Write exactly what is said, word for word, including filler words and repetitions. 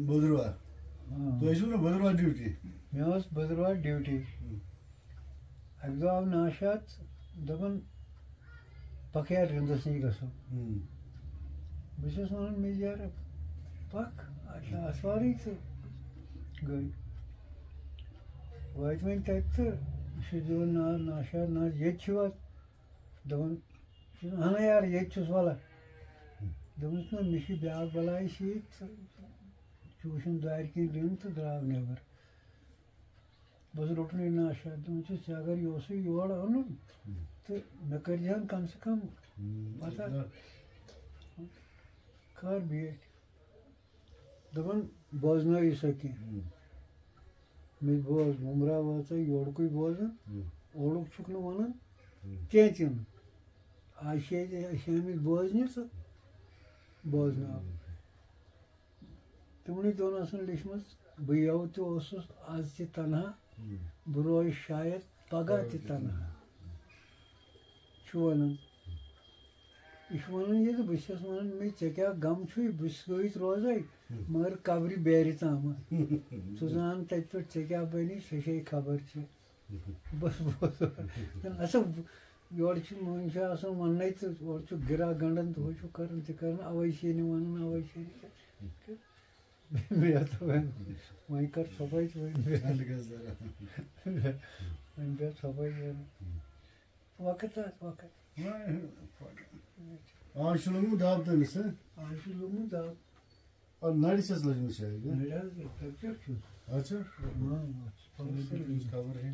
بُدروار۔ ہاں۔ تُہۍ ٲسِو نا بُدروار ڈیوٹی؟ مےٚ ٲس بُدروار ڈیوٹی۔ ہُم۔ اَکہِ دۄہ آو ناشاد، دوٚپُن، "پَکھ یار، رِنٛدَس نِش گژھو۔" ہُم۔ بہٕ چھُس وَنان، "مےٚ یارٕ، پَکھ، اَتھ چھِ آتھوارٕے تہٕ گٔے۔" وٲتۍ وۄنۍ تَتہِ تہٕ یہِ چھُ دِوان نار ناشاد، نہ حظ، ییٚتہِ چھِوا؟ دوٚپُن، "اَہَن یار، ییٚتہِ چھُس وَلہٕ۔" دوٚپمَس، "نہ، مےٚ چھِ بیٛاکھ بَلاے سۭتۍ تہٕ ژٕ وٕچھُن دارِ کِنۍ رِنٛگ تہٕ درٛاو نٮ۪بَر۔" بہٕ حظ روٚٹُن یہِ ناشاد، دوٚپُن چھُس، "ژےٚ اگر یہِ اوسُے یور اَنُن تہٕ مےٚ کٔرۍ زِہَن کَم سے کَم پَتہ۔" کَر بیٹھۍ؟ دوٚپُن، "بوزنٲیِو سا کینٛہہ۔" مےٚ بوز، وُمرا وٲژَے یورکُے بوزان، اورُک چھُکھ نہٕ وَنان کینٛہہ تہِ نہٕ۔ آز چھِ أسۍ، أسۍ چھِ آمٕتۍ بوزنہِ تہٕ بوزناوُن۔ تِمنٕے دۄن ٲسن لیچھمٕژ، "بہٕ یَوٕ تہِ اوسُس، آز تہِ تنہا، بہٕ روزٕ شاید پگاہ تہِ تنہا۔" چھُ وَنان۔ یہِ چھُ وَنان یہِ زِ بہٕ چھَس وَنان، مےٚ ژےٚ کیٛاہ غم چھُے، بہٕ چھُس گٔیِتھ روزَے، مگر قبرِ بیرِ تامَتھ۔ ژٕ زان تَتہِ پٮ۪ٹھ ژےٚ کیٛاہ بَنی، سۄ چھے خبر ژےٚ۔ بس، بس۔ اچھا، یورٕ چھِ، وۄنۍ چھِ آسان وَننَے تہٕ اورٕ چھُ گِرا گنٛڈان تہٕ ہُہ چھُ کَران تہِ کَران، اَوَے چھِ یہِ نہٕ وَنان، اَوَے چھِ یہِ نہٕ کَران۔ مےٚ دوٚپ وۄنۍ، وۄنۍ کَر صفٲیی تہٕ وۄنۍ بیٚہہ۔ وۄنۍ بیٚہہ صفٲیی کَران۔ وقت آسہِ وقت۔ آز چھُ لوٚگمُت دَب تٔمِس، ہہ؟ آز چھُ لوٚگمُت دَب۔ آ، نَرِ چھَس لٔجمٕژ شاید، ہہ؟ نَرِ حظ، fracture چھُ۔ اچھا۔ ہاں، اَتھ چھِ پَنٕنۍ خبر ہے۔